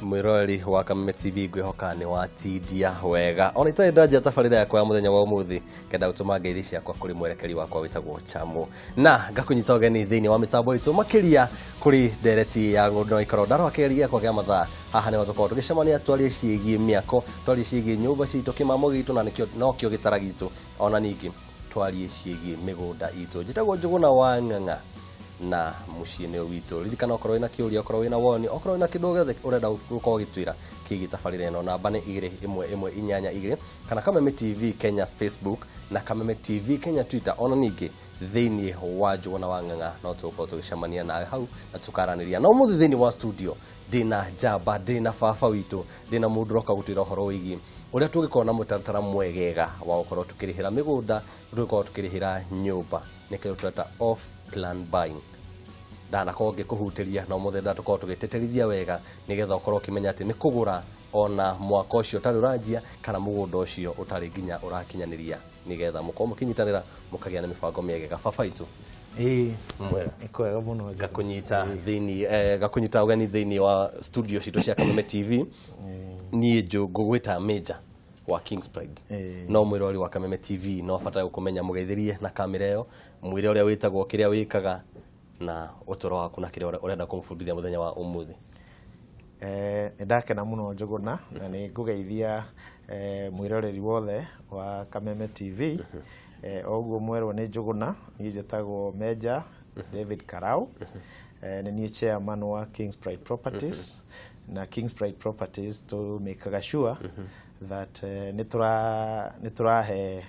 Mwĩroreri wa Kameme TV, ngwĩhoka nĩ watindia wega. Ona itarĩ ndanjia tabarĩra yakwa ya mũthenya wa ũmũthĩ, ngenda gũtũma ngeithi ciakwa kũrĩ mwerekeri wakwa wĩtagwo Chamo, na ngakũnyita ũgeni thĩinĩ wa mĩtambo itũ, makĩria kũrĩ ndereti ya ng'ũndũ na ikaro. Ndarora kĩgeri gĩakwa kĩa mathaa haha, nĩho tũkorwo tũgĩcemania, twarie ciĩgiĩ mĩako, twarie ciĩgiĩ nyũmba citũ, kĩmamo gitũ na nĩkĩo nokĩo gĩtara gitũ, ona ningĩ twarie ciĩgiĩ mĩgũnda itũ. Njĩtagwo Njũgũna wa Ng'ang'a na mũciĩ nĩ witũ. Ririkana, okorwo wĩna kĩũria, okorwo wĩna woni, okorwo wĩna kĩndũ gĩothe ũrenda gũkorwo ũgĩtwĩra kĩgiĩ tabarĩra ĩno, namba nĩ 21182, kana Kameme TV Kenya Facebook na Kameme TV Kenya Twitter, ona ningĩ thĩinĩ wa Njũgũna wa Ng'ang'a no tũgũkorwo tũgĩcemania nawe hau na tũkaranĩria. Na ũmũthĩ thĩinĩ wa studio ndĩna njamba, ndĩna baba witũ, ndĩna mũndũ ũroka gũtwĩra ũhoro wĩgiĩ ũrĩa tũngĩkorwo na mũtaratara mwegega wa gũkorwo tũkĩrĩhĩra mĩgũnda, tũgĩkorwo tũkĩrĩhĩra nyũmba, nĩkĩo tũreta off plan buying. Ndanakorwo ngĩkũhutĩria na ũmũthĩ ndatũkorwo tũgĩtĩtĩrithia wega, nĩgetha ũkorwo ũkĩmenya atĩ nĩ kũgũra ona mwaka ũcio ũtarĩ ũranjia kana mũgũnda ũcio ũtarĩ nginya ũrakinyanĩria, nĩgetha mũkorwo mũkĩnyitanĩra, mũkagĩa na mĩbango mĩegega. Baba itũ, Ĩĩ. Mwega? Nĩ kwega mũno, Njũgũna. Ngakũnyita thĩinĩ ngakũnyita ũgeni thĩinĩ wa studio citũ cia Kameme TV. Niĩ ngũgwĩta Major wa Kings Pride, no mwĩrori wa Kameme TV no bata gũkũmenya. Mũgeithĩrie na kamera ĩyo, mwĩre ũrĩa wĩtagwo, kĩrĩa wĩkaga na ũtũro waku, na kĩrĩa ũrenda kũmũbundithia mũthenya wa ũmũthĩ. Nĩ ndakena mũno, Njũgũna, na nĩ ngũgeithia mwĩroreri wothe wa Kameme TV. O ũguo mwerwo nĩ Njũgũna, niĩ njĩtagwo Major David Karau. Nĩ niĩ chairman wa Kings Pride Properties, na Kings Pride Properties tũ makaga sure that nĩ tũrahe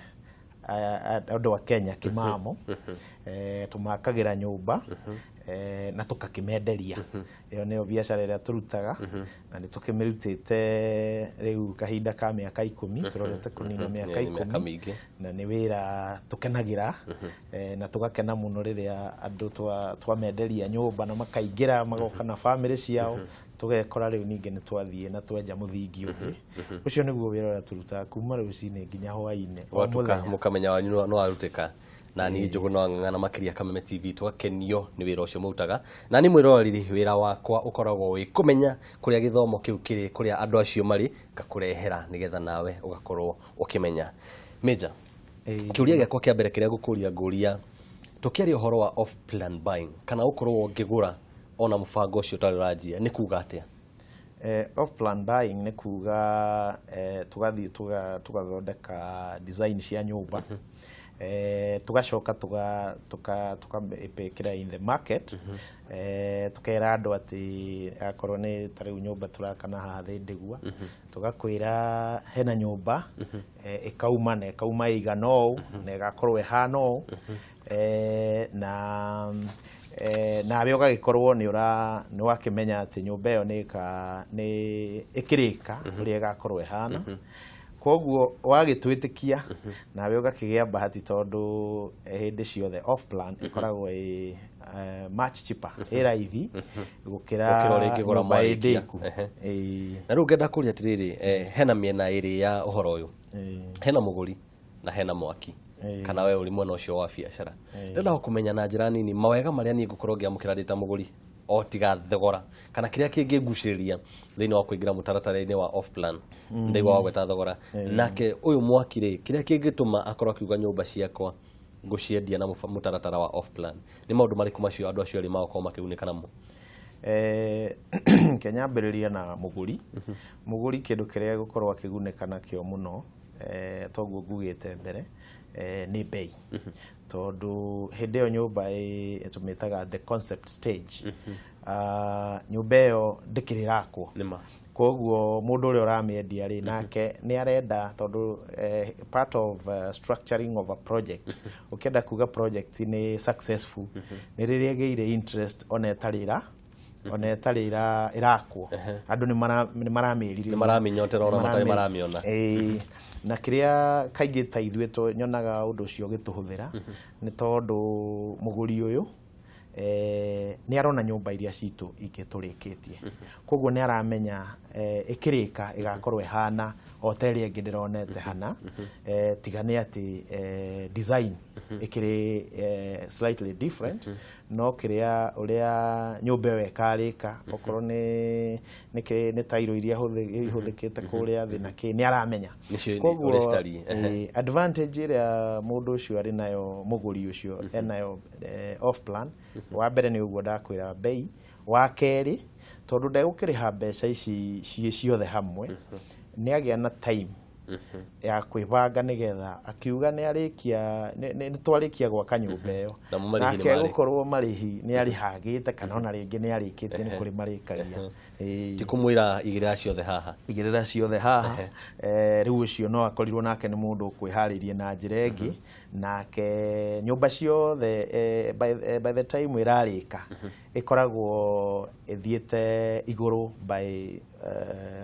andũ a Kenya kĩmamo, tũmakagĩra nyũmba na tũkakĩmenderia. Ĩyo nĩyo biacara ĩrĩa tũrutaga, na nĩ tũkĩmĩrutĩte rĩu kahinda ka mĩaka 10, tũrorete kũnina mĩaka Nĩ mĩaka 10. Mĩingĩ. Na nĩ wĩra tũkenagĩra, na tũgakena mũno rĩrĩa andũ twamenderia nyũmba na makaingĩra, magoka na bamĩrĩ ciao, tũgekora rĩu ningĩ nĩ twathiĩ na twenja mũthingi ũngĩ. Ũcio nĩguo wĩra ũrĩa tũrutaga kuma rũcinĩ nginya hwaĩ-inĩ, o Gwatuka mũthenya. Mũkamenya wanyu no warutĩka. Na niĩ Njũgũna wa Ng'ang'a na makĩria Kameme TV tũgakenio nĩ wĩra ũcio mũrutaga. Na nĩ mwĩroreri, wĩra wakwa ũkoragwo wĩ kũmenya kũrĩa gĩthomo kĩu kĩrĩ, kũrĩa andũ acio marĩ, ngakũrehera nĩgetha nawe ũgakorwo ũkĩmenya. Major, kĩũria gĩakwa kĩa mbere kĩrĩa ngũkũria, ngũria tũkĩaria ũhoro wa off plan buying, kana gũkorwo ũngĩgũra ona mũbango ũcio ũtarĩ ũranjia, nĩ kuga atĩa? Off plan buying nĩ kuga tũgathiĩ tũgathondeka design cia nyũmba, tũgacoka tũkamĩkĩra in the market, tũkera andũ atĩ akorwo nĩ ta rĩu nyũmba tũrakana haha Thĩndĩgua, tũgakwĩra hena nyũmba ĩkauma na ĩkauma ĩigana ũũ na ĩgakorwo ĩhana ũũ, na nawe ũgagĩkorwo nĩ ũra nĩ wakĩmenya atĩ nyũmba ĩyo nĩ ĩka nĩ ĩkĩrĩka ũrĩa ĩgakorwo ĩhana. Koguo wagĩtwĩtĩkia, nawe ũgakĩgĩa bahati, tondũ hĩndĩ ciothe off plan ĩkoragwo ĩ much cheaper, ĩ raithi gũkĩra Gũkĩra ũrĩa ĩngĩgũra nyũmba ĩ mwarĩkia. ndĩku. Ĩĩ. Na rĩu ngenda kũria atĩrĩrĩ, hena mĩena ĩrĩ ya ũhoro ũyũ, hena mũgũri na hena mwaki, kana we ũrĩ mwena ũcio wa biacara. Ndĩrenda kũmenya na njĩra nini mawega marĩa niĩ ngũkorwo ngĩamũkĩra ndĩ ta mũgũri, o tiga thogora, kana kĩrĩa kĩngĩngucĩrĩria thĩinĩ wa kũingĩra mũtaratara-inĩ wa off plan. Ndaigua wagweta thogora. Nake ũyũ mwaki rĩ, kĩrĩa kĩngĩtũma akorwo akiuga nyũmba ciakwa ngũciendia na mũtaratara wa off plan, nĩ maũndũ marĩkũ macio andũ acio erĩ magũkorwo makĩgunĩka namo? Ke nyambĩrĩria na mũgũri. Mũgũri, kĩndũ kĩrĩa egũkorwo akĩgunĩka nakĩo mũno, toguo ngugĩte mbere, nĩ bei, tondũ hĩndĩ ĩyo nyũmba tũmĩtaga the concept stage. Ah, nyũmba ĩyo ndĩkĩrĩ ĩrakwo. Nĩma. Koguo mũndũ ũrĩa ũramĩendia rĩ, nake nĩ arenda, tondũ part of structuring of a project, ũkĩenda kuga project nĩ successful nĩ rĩrĩa ĩgĩire interest ona ĩtarĩ ĩrakwo, andũ nĩ maramĩrirĩria. Nĩ maramĩnyotera ona matarĩ maramĩona. Ĩĩ. Na kĩrĩa kaingĩ ta ithuĩ nyonaga ũndũ ũcio ũgĩtũhũthĩra nĩ tondũ mũgũri ũyũ nĩ arona nyũmba iria citũ ingĩ tũrĩkĩtie, koguo nĩ aramenya ĩkĩrĩka ĩgakorwo ĩhana o ta ĩrĩa ĩngĩ ndĩronete hana, tiga nĩ atĩ design ĩkĩrĩ slightly different, no kĩrĩa ũrĩa nyũmba ĩyo ĩkarĩka, okorwo nĩ tairo iria ihũthĩkĩte kũrĩa thĩ na kĩ, nĩ aramenya. Nĩcio Koguo, ũrĩa citariĩ. Advantage ĩrĩa mũndũ ũcio arĩ nayo, mũgũri ũcio enayo off plan, wa mbere nĩ ũguo ndakwĩra bei, wa kerĩ tondũ ndegũkĩrĩha mbeca ici ciĩ ciothe hamwe, nĩ agĩa na time ya kwĩbanga nĩgetha akiuga nĩ arĩkia nĩ twarĩkia gwaka nyũmba ĩyo, Namo marĩhi nĩ nake marĩ. gũkorwo marĩhi nĩ arĩhagĩte kana ona rĩngĩ nĩ arĩkĩtie, nĩ kũrĩ marĩkagia. Ti kũmwĩra igĩrĩra ciothe haha. Igĩrĩra ciothe haha. Rĩu ũcio no akorirwo nake nĩ mũndũ ũkwĩharĩria na njĩra ĩngĩ, nake nyũmba ciothe by the time ĩrarĩka ĩkoragwo ĩthiĩte igũrũ by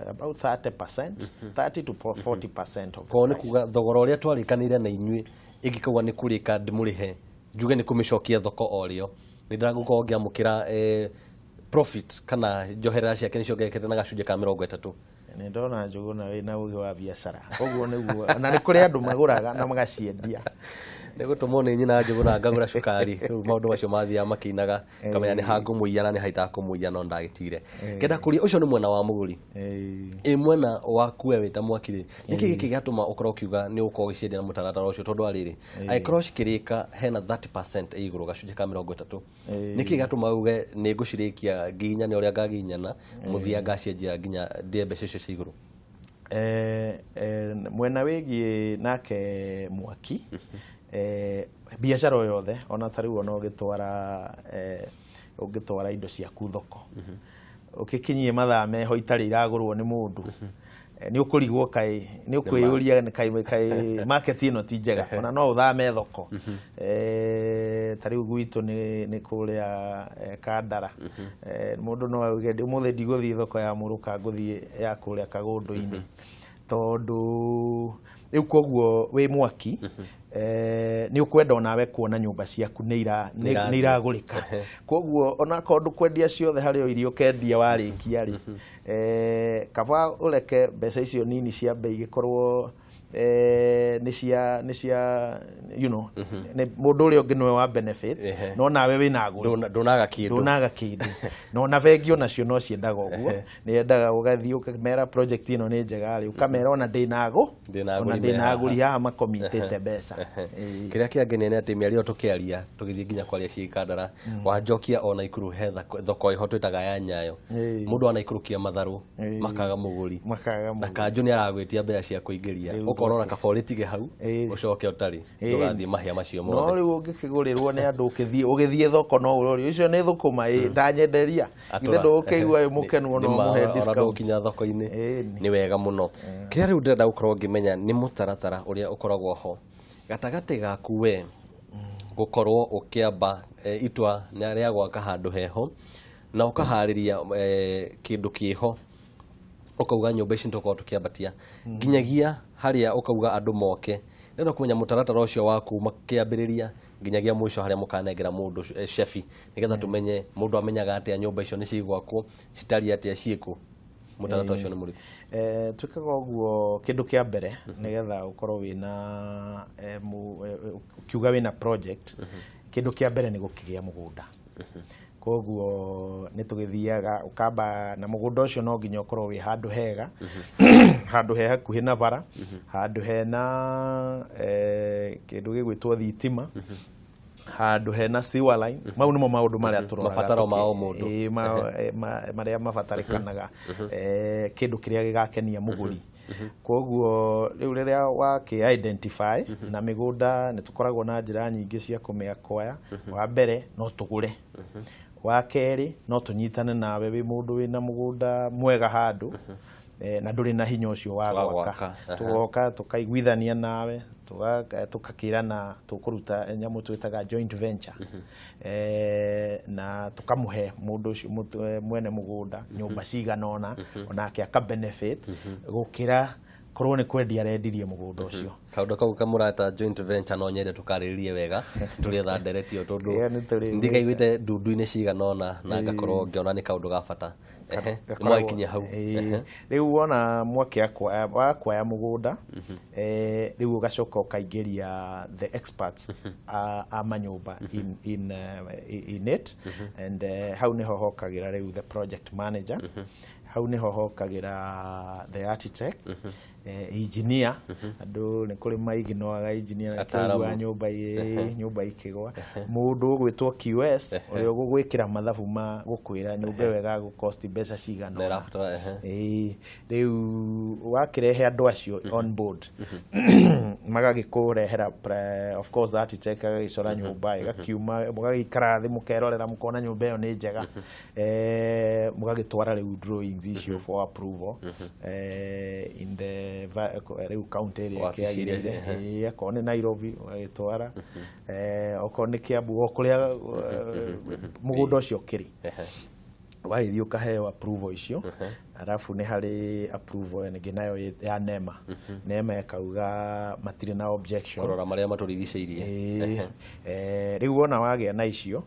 about 30%, 30 to 40% of the Koguo nĩ price. kuga thogora ũrĩa twarĩkanĩire na inyuĩ ĩngĩkauga nĩ kũrĩka ndĩmũrĩhe njuge nĩ kũmĩcokia thoko o rĩo, nĩ ndĩragũkorwo ngĩamũkĩra profit kana njoherera ciake nĩ ciongererekete na gacunjĩ ka 30. Nĩ ndona Njũgũna wĩna ũgĩ wa biacara, ũguo nĩguo, na nĩ kũrĩ andũ magũraga na magaciendia. Nĩ gũtũmwo nĩ nyina Njũgũna ngagũra cukari, rĩu maũndũ macio mathiaga makĩinaga, ngamenya nĩ hangũmũiya na nĩ haitakũmũiya, no ndagĩtire ngenda kũria. Ũcio nĩ mwena wa mũgũri. Ĩ mwena waku we wĩta mwaki rĩ, nĩkĩ gĩkĩ gĩatũma ũkorwo ũkiuga nĩ ũkorwo ũgĩciendia na mũtaratara ũcio, tondũ arĩrĩ angĩkorwo cikĩrĩka hena 30% ĩ igũrũ, gacunjĩ ka 30, nĩkĩ gĩatũma uge nĩ ngũcirĩkia nginyane ũrĩa ngaginyana mũthia ngacienjia nginya ndĩe mbeca icio cia igũrũ? Mwena wĩgiĩ nake mwaki, biacara o yothe, ona ta rĩu ona ũgĩtwara ũngĩtwara indo ciaku thoko ũgĩkinyie mathaa meho itarĩ iragũrwo nĩ mũndũ, nĩ ũkũrigwo kaĩ nĩ ũkwĩyũria kaĩ market ĩno ti njega, ona no ũthame thoko. Ta rĩu gwitũ nĩ kũrĩa Kandara. Mũndũ no auge ũmũthĩ ndigũthiĩ thoko ya Mũrũka, ngũthiĩ ya kũrĩa Kagũndũ-inĩ, tondũ rĩu koguo wĩ mwaki nĩ ũkwenda onawe kuona nyũmba ciaku nĩ iragũrĩka. Koguo onakorwo ndũkwendia ciothe, harĩ o iria ũkendia warĩkia rĩ, kaba ũreke mbeca icio nini cia mbei igĩkorwo nĩ cia nĩ mũndũ ũrĩa ũngĩ nĩwe wa benefit, no nawe wĩna agũri. Ndũnaga kĩndũ. Ndũnaga kĩndũ, no na bengi onacio no ciendaga ũguo, nĩ yendaga ũgathiĩ ũkamera project ĩno nĩ njega rĩ, ũkamera ona ndĩna Ndĩna ona agũri me ndĩna haha. agũri haha makomitĩte mbeca. Kĩrĩa kĩangenia nĩ atĩ mĩario tũkĩaria tũgĩthiĩ nginya kwaria ciĩ Kandara, wanjokia ona Naikuru he thoko ĩho twĩtaga ya Nyayo. Mũndũ anaikũrũkia matharũ makaga mũgũri. Makaga Na mũgũri. kanjũ nĩ aragwĩtia mbeca cia kũingĩria, ũkona ona kaba ũrĩtige hau ũcoke ũtarĩ ndũgathiĩ mahĩa macio No mothe. rĩu ũngĩkĩgũrĩrwo nĩ andũ ũgĩthiĩ thoko no ũrorio icio nĩ thũkũma ĩ ndanyenderia githĩ ndũgũkĩigua wĩ mũkenu ona ũmũhe Ona discount. ndũgũkinya thoko-inĩ. Nĩ wega mũno. Kĩrĩa rĩu ndĩrenda gũkorwo ngĩmenya nĩ mũtaratara ũrĩa ũkoragwo ho gatagatĩ gaku we gũkorwo ũkĩamba itua rĩa gwaka handũ heho na ũkaharĩria kĩndũ kĩho, ũkauga nyũmba ici nĩtũkorwo tũkĩambatia nginyagia harĩa ũkauga andũ moke. Ndĩrenda kũmenya mũtaratara ũcio wa kuma kĩambĩrĩria nginyagia mũico harĩa mũkanengera mũndũ shebi, nĩgetha tũmenye mũndũ amenyaga atĩa nyũmba icio nĩ cigwakwo, citariĩ atĩa, ciĩkũ, mũtaratara ũcio nĩ mũrĩkũ? Twĩkaga ũguo, kĩndũ kĩa mbere nĩgetha ũkorwo wĩna ũkiuga wĩna project, kĩndũ kĩa mbere nĩ gũkĩgĩa mũgũnda. Koguo nĩ tũgĩthiaga ũkamba na mũgũnda ũcio no nginya ũkorwo wĩ handũ hega, handũ he hakuhĩ na bara, handũ hena kĩndũ gĩgwĩtwo thitima, handũ hena sewer line. Mau nĩmo maũndũ marĩa tũroraga. Mabataro ma o mũndũ. Ĩĩ, marĩa mabatarĩkanaga, kĩndũ kĩrĩa gĩgakenia mũgũri. Koguo rĩu rĩrĩa wakĩ identify na mĩgũnda, nĩ tũkoragwo na njĩra nyingĩ cia kũmĩakwaya. Wa mbere no tũgũre, wa kerĩ no tũnyitane nawe wĩ mũndũ wĩna mũgũnda mwega handũ na ndũrĩ na hinya ũcio wa Wa gwaka, gwaka, aha. Tũgoka tũkaiguithania nawe, tũgakĩrana tũkũruta nyamũ twĩtaga joint venture, na tũkamũhe mũndũ ũcio mwene mũgũnda nyũmba cigana ũna, onake aka benefit gũkĩra Korwo nĩ kwendia arendirie mũgũnda ũcio. Kaũndũ kau kamũrata joint venture no nyende tũkarĩrĩrie wega tũrĩetha ndereti ĩyo tondũ Ĩyo nĩ tũrĩ- ndigaiguĩte ndundu-inĩ cigana ũna na ngakorwo ngĩona nĩ kaũndũ ga bata. Ehe, nĩmwagĩkinyia hau. Ĩĩ. Rĩu wona mwakĩakwaya wakwaya mũgũnda, rĩu ũgacoka ũkaingĩria the experts a manyũmba in it, and hau nĩho hokagĩra rĩu the project manager, hau nĩho hokagĩra the architect, engineer. Andũ nĩ kũrĩ maiginoaga engineer na Ataaramu. kĩigua nyũmba nyũmba ikĩgwa, mũndũ ũgwĩtwo QS ũrĩa ũgũgwĩkĩra mathabu ma gũkwĩra nyũmba ĩyo ĩgagũkosti mbeca cigana Na ũna. ĩrabatara ehe. Ĩĩ, rĩu wakĩrehe andũ acio on board, magagĩkũrehera of course architect agagĩcora nyũmba ĩgakiuma, mũgagĩikara thĩ mũkerorera mũkona nyũmba ĩyo nĩ njega, mũgagĩtwara rĩu drawings icio for approval in the rĩu county ĩrĩa Wabici iria ĩkĩagĩrĩire. Ĩĩ, akorwo nĩ Nairobi ũgagĩtwara, okorwo nĩ Kiambu, o kũrĩa mũgũnda ũcio ũkĩrĩ, ũgagĩthiĩ ũkaheo approval icio. Arabu nĩ harĩ approval ĩngĩ nayo ya NEMA. NEMA ĩkauga matirĩ na objection. Kũrora marĩa matũrigicĩirie. Ĩĩ. Rĩu wona wagĩa na icio,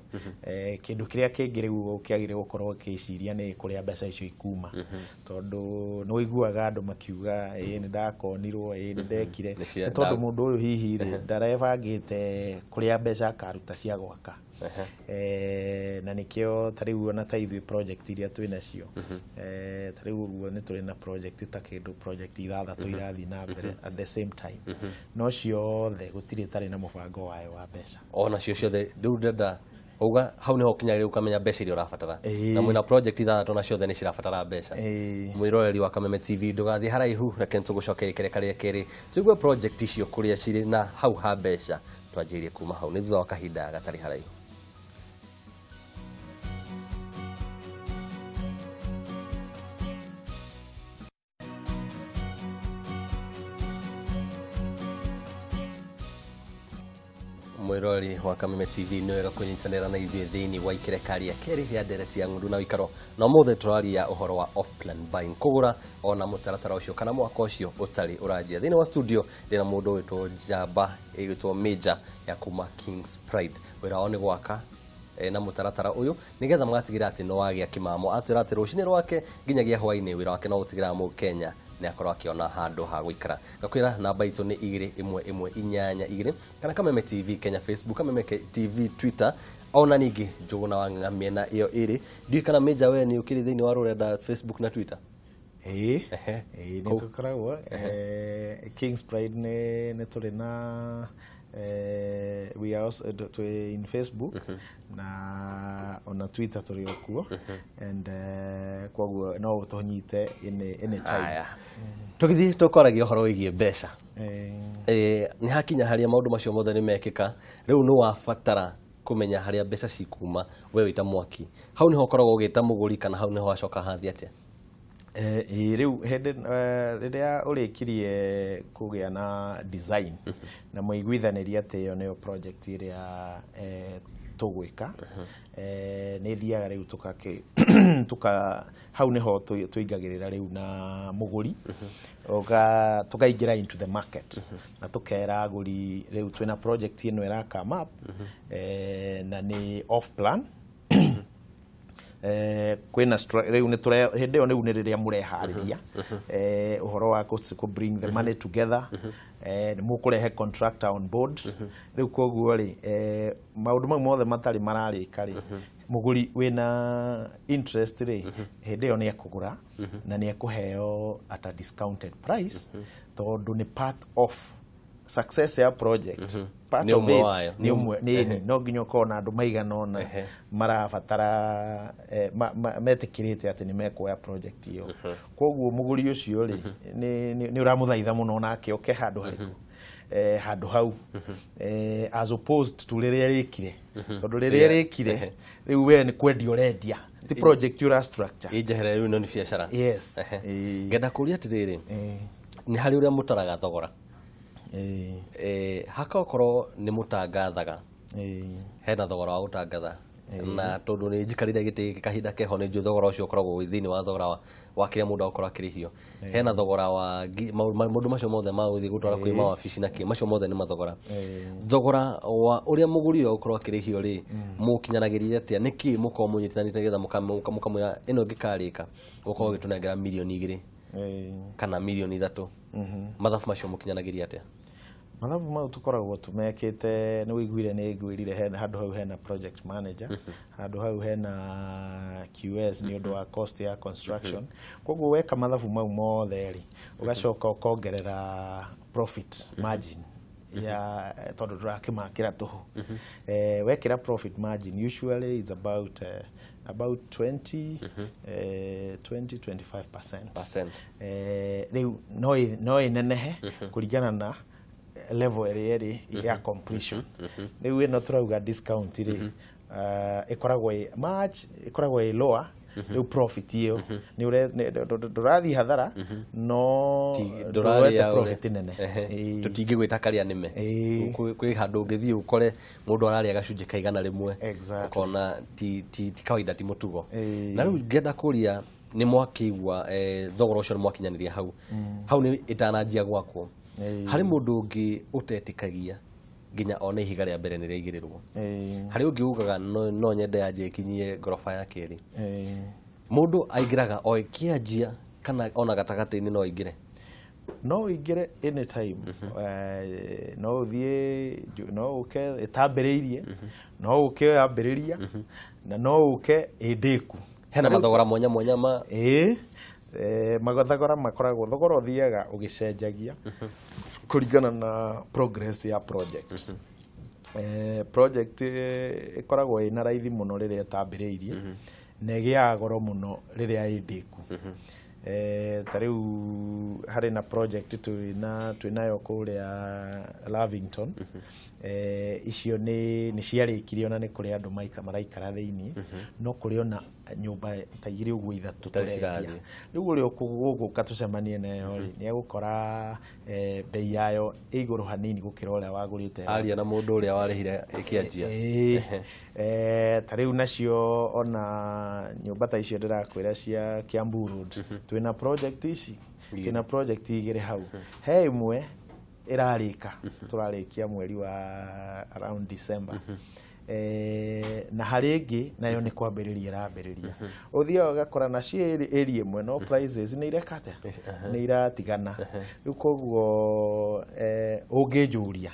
kĩndũ kĩrĩa kĩngĩ rĩu kĩagĩrĩire gũkorwo ũkĩciria nĩ kũrĩa mbeca icio ikuma, tondũ nĩ ũiguaga andũ makiuga, ĩĩ nĩ ndakonirwo, ĩĩ nĩ ndekire. Nĩ cia Nĩ tondũ mũndũ ũyũ hihi rĩ ndarebangĩte kũrĩa mbeca akaruta cia gwaka. Na nĩkĩo ta rĩu ona ta ithuĩ project iria twĩ nacio, ta rĩu ũguo nĩ tũrĩ na project ta kĩndũ project ithathatũ irathiĩ na mbere at the same time, no ciothe gũtirĩ ĩtarĩ na mũbango wayo wa mbeca. Ona cio ciothe rĩu ndĩrenda uga hau niho ũkinyagĩria ũkamenya mbeca iria ũrabatara. Ĩĩ. Na mwĩna project ithathatũ na ciothe nĩ cirabatara mbeca. Ĩĩ. Mwĩroreri wa Kameme TV, ndũgathiĩ haraihu, reke tũgũcokerie kĩreka rĩa kerĩ tũigue project icio kũrĩa cirĩ na hau ha mbeca twanjĩrĩrie kuma hau nĩ thutha wa kahinda gatarĩ haraihu. Mwĩroreri wa Kameme TV, nĩ wega kũnyitanĩra na ithuĩ thĩinĩ wa ikereka rĩa kerĩ rĩa ndereti ya ng'ũndũ na ũikaro, na ũmũthĩ tũraria ũhoro wa off plan buying, kũgũra ona mũtaratara ũcio kana mwaka ũcio ũtarĩ ũranjia. Thĩinĩ wa studio ndĩna mũndũ wĩtwo njamba ĩgwĩtwo Major ya kuma Kings Pride. Wĩra wao nĩ gwaka na mũtaratara ũyũ nĩgetha magatigĩra atĩ nĩ wagĩa kĩmamo. Atwĩra atĩ rũcinĩ rwake nginyagia hwainĩ wĩra wake no gũtigĩra mũkenya nĩ akorwo akĩona handũ ha gũikara. Ngakwĩra namba itũ nĩ 21182 kana Kameme TV Kenya Facebook, Kameme TV Twitter, ona ningĩ Njũgũna wa Ng'ang'a mĩena ĩyo ĩrĩ. Ndiũĩ kana Major we nĩ ũkĩrĩ thĩinĩ wa rũrenda Facebook na Twitter? Ĩĩ. Ĩĩ, nĩ tũkoragwo Kings Pride nĩ tũrĩ na we are also twĩ in Facebook na ona Twitter tũrĩ o kuo, and koguo no ũtũnyite any time. Aya, tũgĩthiĩ tũkwaragia ũhoro wĩgiĩ mbeca. Nĩ hakinya harĩa maũndũ macio mothe nĩ mekĩka, rĩu nĩ wabatara kũmenya harĩa mbeca cikuma. We wĩta mwaki, hau nĩho ũkoragwo ũgĩta mũgũri kana hau nĩho wacoka hathiĩ atĩa? Ĩĩ, rĩu hĩndĩ rĩrĩa ũrĩkirie kũgĩa na design na mũiguithanĩrie atĩ ĩyo nĩyo project ĩrĩa tũgwĩka, nĩ thiaga rĩu tũkakĩ tuka hau nĩho tũingagĩrĩra rĩu na mũgũri, tũkaingĩra into the market na tũkera agũri rĩu twĩna project ĩno ĩra come up, na nĩ off plan. Kwĩna rĩu nĩ tũre hĩndĩ ĩyo rĩu nĩ rĩrĩa mũreharĩria ũhoro wa kũ bring the money together, nĩ mũkũrehe contractor on board. Rĩu koguo rĩ, maũndũ mau mothe matarĩ mararĩka rĩ, mũgũri wĩna interest rĩ, hĩndĩ ĩyo nĩ ekũgũra na nĩ ekũheo at a discounted price, tondũ nĩ part of success ya project, part Nĩ of ũmwe it. Wayo. Nĩ ũmwe nĩ no nginya ũkorwo na andũ maigana ũna marabatara metĩkĩrĩte atĩ nĩ mekuoya project ĩyo. Koguo mũgũri ũcio rĩ, nĩ ũramũthaitha mũno nake oke handũ harĩkũ, handũ hau, as opposed to rĩrĩa rĩkire, tondũ rĩrĩa rĩkire rĩu we nĩ kwendia ũrendia, ti project ũra structure. Ĩnjehere rĩu ĩno nĩ biacara. Yes. Ehe. Ĩĩ. Ngenda kũria atĩrĩrĩ, nĩ harĩ ũrĩa mũtaraga thogora, hakaokorwo nĩ mũtangathaga, hena thogora wa gũtangatha? Na tondũ nĩ njikarire gĩtĩ gĩkĩ kahinda keho, nĩ njũĩ thogora ũcio ũkoragwo wĩ thĩinĩ wa thogora wa kĩrĩa mũndũ agũkorwo akĩrĩhio. Hena thogora wa maũndũ macio mothe ma gũthiĩ gũtwara kwĩ mawabici na kĩ, macio mothe nĩ mathogora. Thogora wa ũrĩa mũgũri ũyũ agũkorwo akĩrĩhio rĩ, mũkinyanagĩria atĩa? Nĩkĩ mũkorwo mũnyitanĩte nĩgetha mũkamwĩra ĩno ĩngĩkarĩka ũkorwo ũgĩtũnengera 2 mirioni kana 3 mirioni? Mathabu macio mũkinyanagĩria atĩa? Mathabu mau tũkoragwo tũmekĩte. Nĩ wĩiguire nĩ ngwĩrire hena handũ hau hena project manager, handũ hau hena QS nĩ ũndũ wa cost ya construction. Koguo weka mathabu mau mothe rĩ, ũgacoka ũkongerera profit margin ya tondũ ndũrakĩmakĩra tũhũ. Wekĩra profit margin, usually it's about 20 20 25%. Percent. Rĩu no ĩnenehe kũringana na level ĩrĩa ĩrĩ ya completion. Rĩu ĩno tũrauga discount rĩ, ĩkoragwo ĩ much, ĩkoragwo ĩ lower. Rĩu profit ĩyo nĩ ndũrathiĩ hathara, no ndũrete ndũrarĩa profit nene. Tũtingĩgwĩta karĩa nĩme. Kwĩ handũ ũngĩthiĩ ũkore mũndũ ararĩa gacunjĩ ka 100. Ũkona ti kawaida, ti mũtugo. Na rĩu ngenda kũria, nĩ mwakĩigua thogora ũcio nĩ mwakinyanĩria hau hau nĩ ĩtananjia gwakwo, harĩ mũndũ ũngĩ ũtetĩkagia nginya one ihiga rĩa mbere nĩ rĩaigĩrĩrwo? Harĩ ũngĩ ugaga no nyende yanjie ĩkinyie ngoroba ya kerĩ? Mũndũ aingĩraga o ĩkĩanjia kana ona gatagatĩ-inĩ no aingĩre? No ũingĩre anytime. No ũthiĩ no ũke ĩtambĩrĩirie, no ũke yambĩrĩria, na no ũke ĩndĩku. Hena mathogora mwanya mwanya ma? Ĩĩ, mathogora makoragwo, thogora ũthiaga ũgĩcenjagia kũringana na progress ya project. Project ĩkoragwo ĩna raithi mũno rĩrĩa ĩtambĩrĩirie, na ĩgĩaga goro mũno rĩrĩa ĩndĩku. Ta rĩu harĩ na project twĩnayo kũrĩa Lavington. Icio nĩ ciarĩkirio na nĩ kũrĩ andũ maraikara thĩinĩ, no kũrĩ ona nyũmba ta igĩrĩ ũguo, ithatũ Itarĩ tũrendia. cirathiĩ. Rĩu ũrĩa ũgũka tũcemanie nayo rĩ, nĩ egũkora bei yayo ĩ igũrũ hanini gũkĩra ũrĩa wagũrĩte. Aria na mũndũ ũrĩa warĩhire ĩkĩanjia. Ĩĩ. Ta rĩu nacio ona nyũmba ta icio ndĩrakwĩra cia Kiambu Road, twĩna project ici, twĩna project igĩrĩ hau. He ĩmwe ĩrarĩka, tũrarĩkia mweri wa around December. Na harĩ ĩngĩ nayo nĩ kwambĩrĩria ĩrambĩrĩria. Ũthiaga ũgakora nacio area ĩmwe, no prices nĩ ireka atĩa, nĩ iratigana. Rĩu koguo ũngĩnjũria,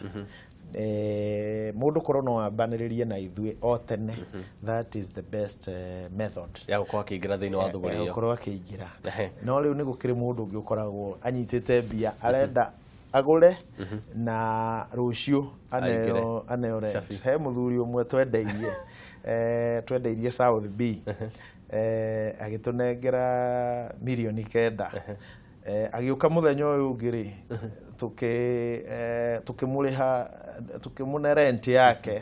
mũndũ korwo no ambanĩrĩrie na ithuĩ o tene, that is the best method ya gũkorwo akĩingĩra thĩinĩ wa thũgũrĩ ĩyo. Gũkorwo akĩingĩra. No rĩu nĩ gũkĩrĩ mũndũ ũngĩ ũkoragwo anyitĩte mbia, arenda agũre na rũciũ aneo rent. Cabi. He mũthuri ũmwe twendeirie, twendeirie South B, agĩtũnengera 9 mirioni. Agĩũka mũthenya ũyũ ũngĩ rĩ, tũkĩmũrĩha, tũkĩmũne rent yake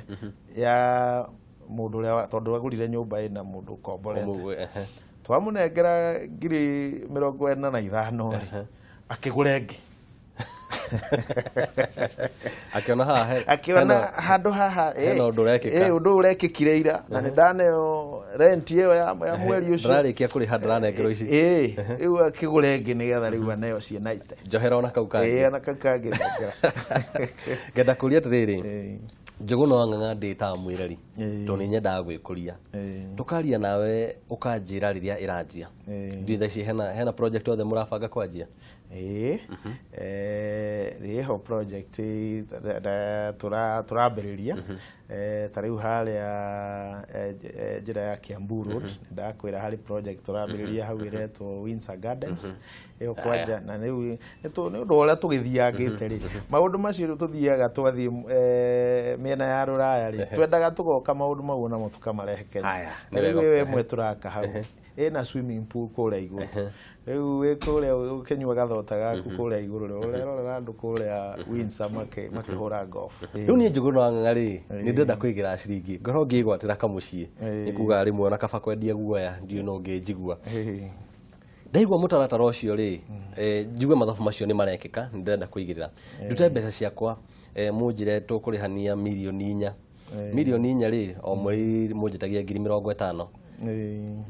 ya mũndũ ũrĩa tondũ agũrire nyũmba ĩna mũndũ ũkomborete. Twamũnengera 45,000 rĩ, akĩgũra ĩngĩ. Akĩona haha Akĩona handũ haha hena ũndũ ũrekĩka. Ũndũ ũrekĩkire ira na nĩ ndaneo rent ĩyo ya mweri ũcio. Ndĩrarĩkia kũrĩha, ndĩranengerwo ici. Ĩĩ, rĩu akĩgũra ĩngĩ nĩgetha rĩu aneo ciĩnaite. Njohera ona kau kangĩ. Ona kau kangĩ nengera. Ngenda kũria atĩrĩrĩ, Njũgũna wa Ng'ang'a, ndĩ ta mwĩreri tondũ nĩ nyendaga gwĩkũria, tũkaria nawe ũkanjĩra rĩrĩa ĩranjia. Ndiũĩ thaa ici hena project yothe mũrabanga kwanjia? Ĩĩ, rĩho project tũrambĩrĩria. Ta rĩu harĩa njĩra ya Kiambu Road, ndakwĩra harĩ project tũrambĩrĩria hau ĩretwo Windsor Gardens ĩyo kwanja. Na rĩu nĩ ũndũ wa ũrĩa tũgĩthiangĩte rĩ, maũndũ macio rĩu tũthiaga twathiĩ mĩena ya rũraya rĩ, twendaga tũgoka maũndũ mau onamo tũkamarehe Kenya. Haya, Na nĩ rĩu wega. ĩyo ĩmwe tũraka hau ĩna swimming pool kũrĩa igũrũ. Rĩu wĩ kũrĩa ũkĩnyua gathota gaku kũrĩa igũrũ rĩ, ũrerorera andũ kũrĩa Windsor makĩhũra golf. Rĩu niĩ Njũgũna wa Ng'ang'a rĩ, nĩ ndĩrenda kũigĩra ciringi, ngorwo ngĩgwatĩra kamũciĩ. Nĩ kuga rĩmwe ona kaba kwendia guoya, ndiũĩ no ngĩnjigua. Ndaigua mũtaratara ũcio rĩ, njigue mathabu macio nĩ marekĩka. Nĩ ndĩrenda kũigĩrĩra, ndute mbeca ciakwa, mũnjĩre tũkũrĩhania 4 mirioni. Mirioni 4 rĩ, o mweri mũnjĩtagia 50,000.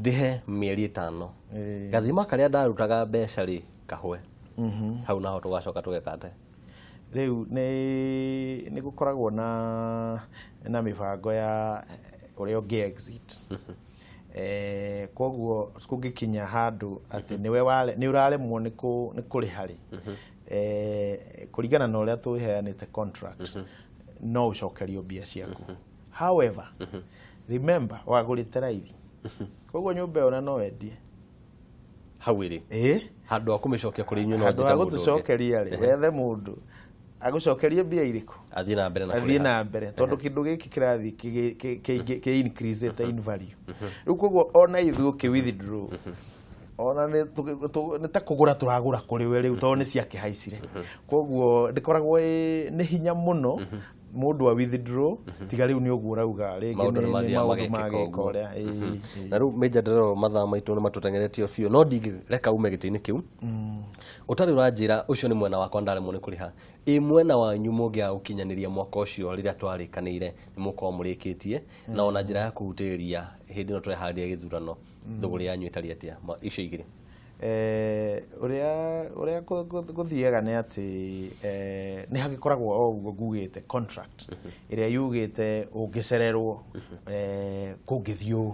Ndĩhe mĩeri 5. Gathima karĩa ndarutaga mbeca rĩ, kahwe. Hau naho tũgacoka tũgeka atĩa? Rĩu nĩ gũkoragwo na mĩbango ya ũrĩa ũngĩ exit. Koguo kũngĩkinya handũ atĩ nĩwe nĩ ũraremwo nĩ kũrĩha rĩ, kũringana na ũrĩa tũheanĩte contract, no ũcokerio mbia ciaku. However, remember wagũrĩte raithi, koguo nyũmba ĩyo ona no wendie. Hau ĩrĩ. Handũ ha kũmĩcokia kũrĩ inyuĩ no Handũ ha njĩte mũndũ ũngĩ. gũtũcokeria rĩ, wethe mũndũ agũcokerie mbia irĩkũ, Athiĩ na mbere na athiĩ kũrĩha. na mbere, tondũ kĩndũ gĩkĩ kĩrathiĩ kĩ increase in value. Rĩu koguo ona ithuĩ ũkĩ withdraw, ona nĩ ta kũgũra tũragũra kũrĩ we rĩu, tondũ nĩ ciakĩhaicire. Koguo ndĩkoragwo nĩ hinya mũno mũndũ a withdraw, tiga rĩu nĩ ũguo ũrauga rĩngĩ Maũndũ nĩ nĩ mathiaga maũndũ magekĩka mageka ũguo. ũrĩa. Ĩĩ. Na rĩu Major ndĩrorwo mathaa maitũ nĩ matũteng'eretio biũ, no ndingĩreka ume gĩtĩ-inĩ kĩu ũtarĩ ũranjĩra ũcio nĩ mwena wakwa ndaremwo nĩ kũrĩha. Ĩ mwena wanyu mũngĩaga gũkinyanĩria mwaka ũcio rĩrĩa twarĩkanĩire nĩ mũkorwo mũrĩkĩtie, na ona njĩra ya kũhutĩrĩria hĩndĩ ĩno tũreharĩria gĩthurano, thũgũrĩ yanyu ĩtariĩ atĩa icio igĩrĩ? Ũrĩa gũthiaga nĩ atĩ nĩ hagĩkoragwo o ũguo ngugĩte contract ĩrĩa yugĩte ũngĩcererwo, kũngĩthiĩ ũũ.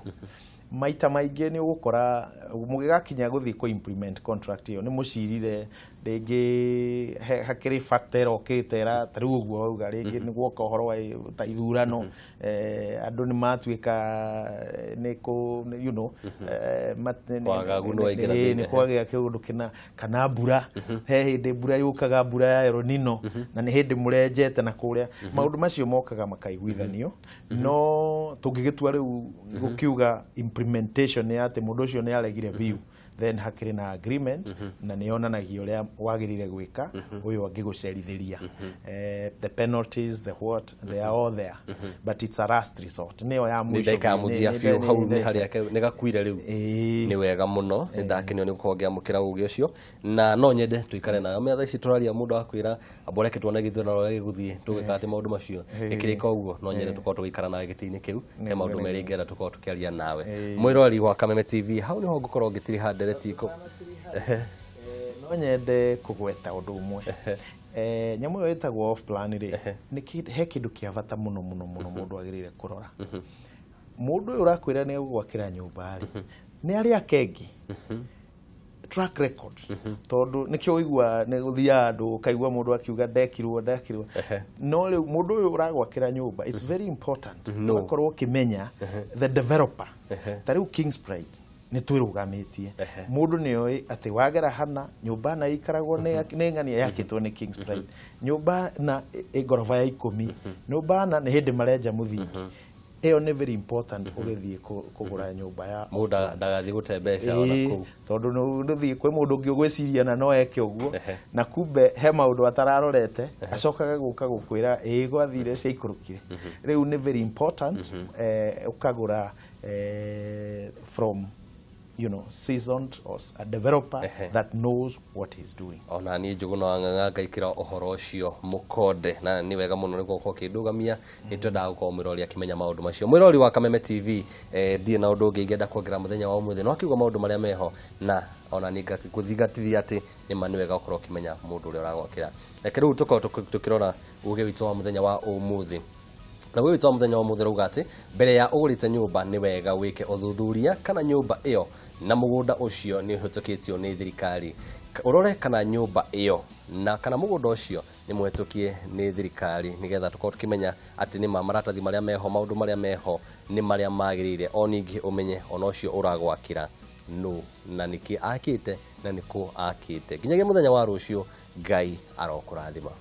Maita maingĩ nĩ ũgũkora mũgĩgakinya gũthiĩ kũ implement contract ĩyo nĩ mũcirire rĩngĩ hakĩrĩ factor ĩrokĩte ĩra ta rĩu ũguo wauga, rĩngĩ nĩ guoka ũhoro wa ta ithurano, andũ nĩ matuĩka nĩ kũ you know Wagagu nĩ waingĩra thĩinĩ. Nĩ kwagĩa kĩũndũ kĩna kana mbura, he hĩndĩ mbura yũkaga, mbura ya El Nino, na nĩ hĩndĩ mũrenjete na kũrĩa maũndũ macio mokaga makaiguithanio. No tũngĩgĩtua rĩu gũkiuga implementation ya atĩ mũndũ ũcio nĩ aregire biũ, then hakĩrĩ na agreement na nĩ yonanagia ũrĩa wagĩrĩire gwĩka ũyũ angĩgũcerithĩria. The penalties, the what, they are all there, but it's a last resort, nĩyo ya Nĩ mũico. ndagĩka ya mũthia biũ, hau nĩ harĩa nĩ gakuire rĩu. Ĩĩ. Nĩ wega mũno, nĩ ndakenio nĩ gũkorwo ngĩamũkĩra ũgĩ ũcio, na no nyende tũikare nayo metha ici tũraria. Mũndũ akwĩra amba ũreke tuone gĩthurano ũrĩa gĩgũthiĩ, tũgĩka atĩ maũndũ macio ĩkĩrĩka ũguo. No nyende tũkorwo tũgĩikara nawe gĩtĩ-inĩ kĩu, he maũndũ merĩ ingĩenda tũkorwo tũkĩaria nawe. Mwĩroreri wa Kameme TV, hau nĩho ngũkorwo ngĩtiriha ndereti iko. No nyende kũgweta ũndũ ũmwe. Nyamũ ĩyo ĩtagwo off plan rĩ, nĩ he kĩndũ kĩa bata mũno mũno mũno mũndũ agĩrĩire kũrora. Mũndũ ũyũ ũrakwĩra nĩ egũgwakĩra nyũmba rĩ, nĩ arĩ ake track record? Tondũ nĩkĩo ũigua nĩ gũthiaga andũ ũkaigua mũndũ akiuga ndekirwo ndekirwo. No rĩu mũndũ ũyũ ũragwakĩra nyũmba, it's very important No. ũgakorwo ũkĩmenya the developer. Ta rĩu Kings Pride nĩ twĩrũgamĩtie, mũndũ nĩ oĩ atĩ wagera hana nyũmba na ikaragwo nĩ ng'ania yakĩtwo nĩ Kings Pride, nyũmba na ĩ ngoroba ya 10, nyũmba na nĩ hĩndĩ marenja mũthingi. Ĩyo nĩ very important ũgĩthiĩ kũgũra nyũmba ya Mũndũ ndagathiĩ gũte mbeca ona kũu. Tondũ nĩ kwĩ mũndũ ũngĩ ũgwĩciria na no eke ũguo, na kumbe he maũndũ atararorete, acokaga gũka gũkwĩra ĩĩ gwathire ciaikũrũkire. Rĩu nĩ very important ũkagũra from seasoned or a developer that knows what he's doing. Ona niĩ Njũgũna wa Ng'ang'a ngaikĩra ũhoro ũcio mũkonde, na nĩ wega mũno nĩ gũkorwo ũkĩndũgamia. Nĩ twendaga gũkorwo mwĩrori akĩmenya maũndũ macio. Mwĩrori wa Kameme TV, ndirĩ na ũndũ ũngĩ ingĩenda kuongerera mũthenya wa ũmũthĩ, no akiuga maũndũ marĩa meho, na ona niĩ ngakũthingatithia atĩ nĩ ma nĩ wega gũkorwo ũkĩmenya mũndũ ũrĩa ũragwakĩra. Reke rĩu tũkorwo tũkĩrora ũgĩ witũ wa mũthenya wa ũmũthĩ. Na ũgĩ witũ wa mũthenya wa ũmũthĩ ũrauga atĩ mbere ya ũgũrĩte nyũmba nĩ wega wĩke ũthuthuria kana nyũmba ĩyo na mũgũnda ũcio nĩ ũhĩtũkĩtio nĩ thirikari. Ũrore kana nyũmba ĩyo na kana mũgũnda ũcio nĩ mũhetũkie nĩ thirikari, nĩgetha tũkorwo tũkĩmenya atĩ nĩ ma maratathi marĩa meho, maũndũ marĩa meho nĩ marĩa magĩrĩire. O ningĩ ũmenye ona ũcio ũragwakĩra nũ na nĩkĩ akĩte na nĩkũ akĩte. Nginyagia mũthenya wa rũciũ, Ngai arokũrathima.